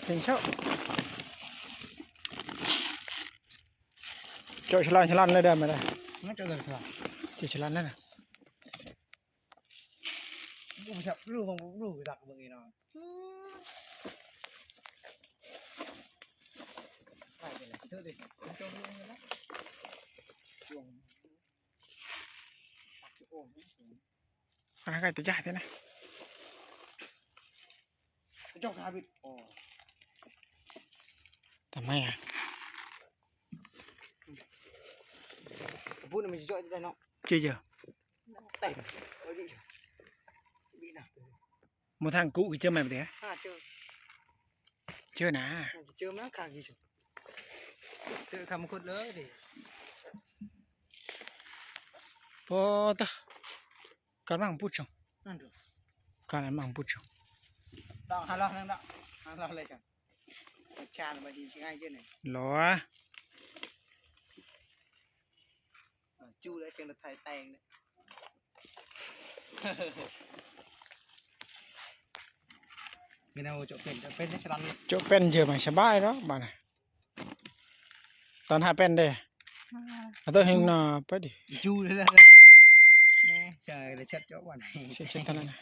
ເຫັນເຈົ້າ ເຈາະສະຫຼັນສະຫຼັນເລີຍເດີ ມາເດີ ມັນເຈາະສະຫຼັນ ເຈາະສະຫຼັນນັ້ນນະ. ບໍ່ຈັກ ຮູ້ຂອງ ຮູ້ຈັກເບິ່ງອີ່ເນາະ ໄປເລີຍເດີ ເຈົ້າເບິ່ງເລີຍນະ ຊ່ວງ ອາ ໃກ້ແຕ່ຢາກແທ້ນະ ເຈົ້າຄາບິດ ໂອ້ ທຳໄມອະ ບຸນມັນຊິເຈາະໄດ້ເນາະ ເຈີເຈີ ເຕັມ ເອົາດິ ບິນະ ໝົດທາງກຸຄືເຈີແມ່ນບໍ່ເດ ຫາເຈີ ເຈີນະ ເຈີມາຄາກິ ເຈີຄຳຄຸດເລີຍເດ ໂອ້ຕະ ກຳລັງປຸດຊ່ອງ ນັ້ນເດີ ກຳລັງປຸດຊ່ອງ ດອກຫາລອກນັ້ນດອກ ຫາລອກເລີຍຈັ່ງ ຈານມາດີຊິງ່າຍເຈີນີ້ ຫຼໍ ຈູ້ແລ້ວຈັ່ງໄດ້ຖ່າຍແຕ່ງເດີ ມີແນວໂຈະເປັນ ໂຈະເປັນໃນສະຫຼັນ ໂຈະເປັນເຈີໃໝ່ສະບາຍເນາະບາດນີ້ ຕອນຫາແປ້ນເດ້ ອາ ອາໂຕເຮັງໜໍ່ໄປດິ ຢູ່ເລີຍແຫຼະ ແນ່ ເຊີນເຊີນເຈົ້າວ່າ ເຊີນເຊີນເທົ່ານັ້ນນະ